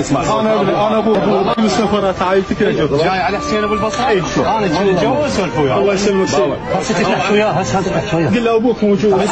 اسمع انا ابو السفرات عائلتك جاي على حسين ابو البصره. انا كنت اتجوز سولف وياه. الله يسلمك. بس تحكي وياه هسه تحكي وياه. قل له ابوك موجود.